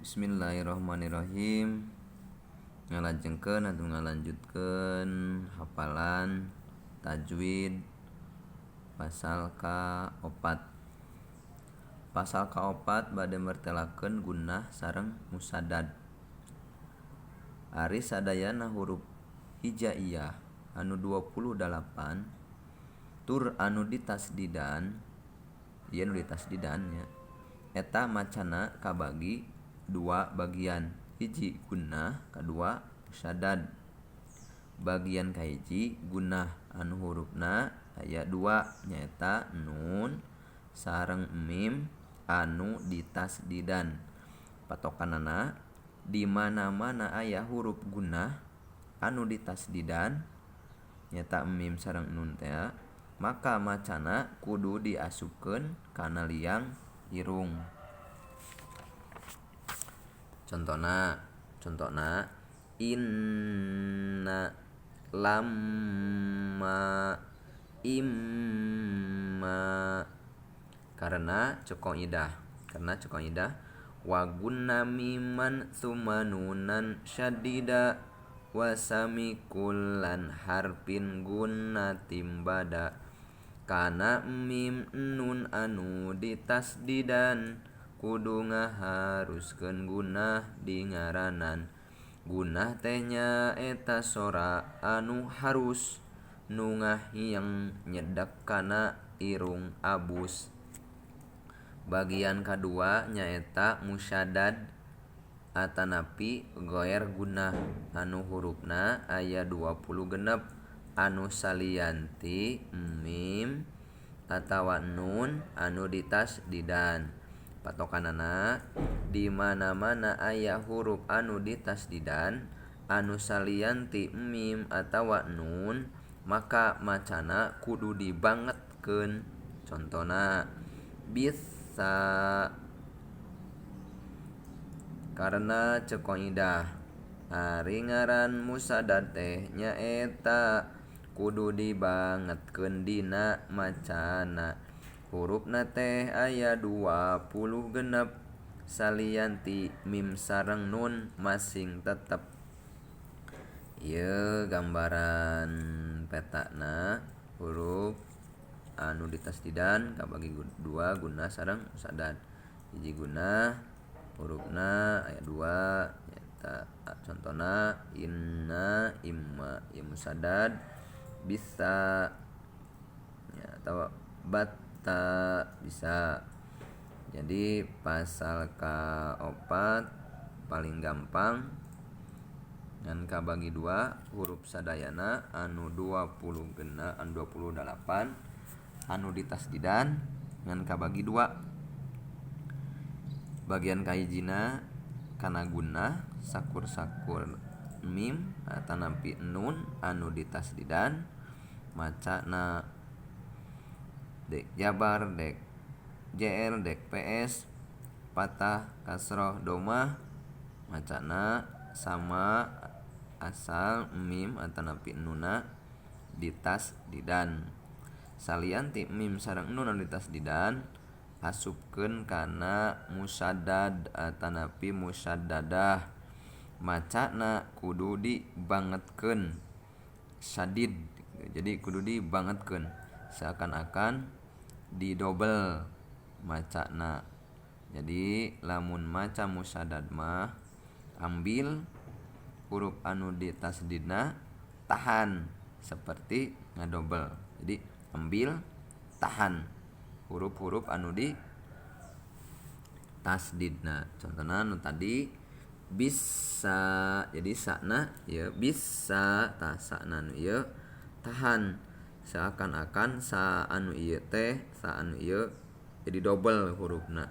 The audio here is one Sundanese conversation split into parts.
Bismillahirrahmanirrahim. Ngalajengkeun atau ngalanjutkeun hafalan tajwid pasal ka-4. Pasal ka-4 bade mertelakeun gunnah sareng musaddad. Ari sadayana huruf hijaiyah anu 28 tur anu ditasdidan, ieu nu ditasdidan nya, eta macana kabagi dua bagian, hiji gunnah, kadua musaddad. Bagian kahiji gunnah anu hurufna aya dua nyaeta nun sareng mim anu ditasdidan. Patokanana di mana-mana aya huruf gunnah anu ditasdidan nyaeta mim sareng nun teh, maka macana kudu diasupkeun kana liang irung. Contona inna, lamma, imma. Karena cekong idah, wa gunna miman tsumma nunan syadida wasami kullan harfin gunnatim bada. Kana mim nun anu ditasdidan kudu ngaharuskeun gunnah di ngaranan. Gunnah teh nyaeta sora anu harus nu ngahieng nyedek kana irung abus. Bagian kadua nyaeta musyaddad atanapi ghair gunnah anu hurufna aya 26 anu salian ti mim atawa nun anu ditasdidan. Patokanana di mana-mana aya huruf anu ditasdidan anu salian ti mim atawa nun, maka macana kudu dibangetkeun. Contona bisa, karena cekong idah ari ngaran musaddad teh nyaeta kudu dibangetkeun dina macana. Hurufna teh aya 26 salian ti mim sareng nun masing tetep. Ieu gambaran petana huruf anu ditasdidan kabagi dua gunnah sareng musaddad. Hiji gunnah hurufna aya dua nyaeta contona inna, imma. Ieu musaddad bisa nya atawa bat bisa. Jadi pasal ka-4 paling gampang ngan kabagi dua huruf sadayana anu 20 genep anu 28 anu ditasdidan ngan kabagi dua. Bagian kahijina kana gunnah sakur-sakur mim atanapi nun anu ditasdidan macana dek jabar, dek JR, dek PS, patah, kasroh, domah, macana sama asal mim atanapi nuna ditasdidan. Salian ti mim sareng nun anu ditasdidan asupkeun kana musaddad atanapi musaddadah, macana kudu dibangetkeun syadid. Jadi kudu dibangetkeun seakan-akan didobel macana. Jadi lamun maca musaddad mah ambil huruf anu ditasdidna tahan seperti ngadobel. Jadi ambil tahan huruf-huruf anu di tasdidna. Contohna nu tadi bisa, jadi sakna ya bisa, tah sakna nu ieu tahan seakan-akan sa anu ieu teh sa anu ieu jadi dobel hurufna.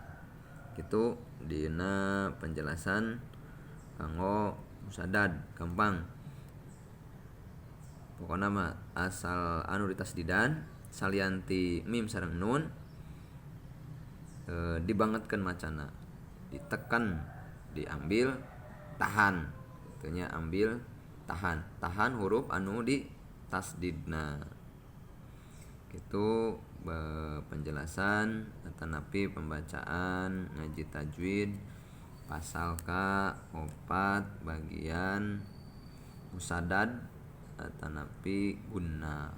Gitu dina penjelasan kanggo musaddad gampang. Pokona mah asal anu ditasdidan salian ti mim sareng nun dibangetkeun macana, ditekan, diambil, tahan. Itunya ambil, tahan, tahan huruf anu di tasdidna. Itu penjelasan atanapi pembacaan ngaji tajwid Pasal ka 4 bagian musadad atanapi gunnah.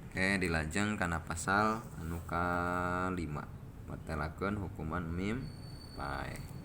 Oke, dilajeng kana pasal anu ka 5 matelakeun hukuman mim paeh.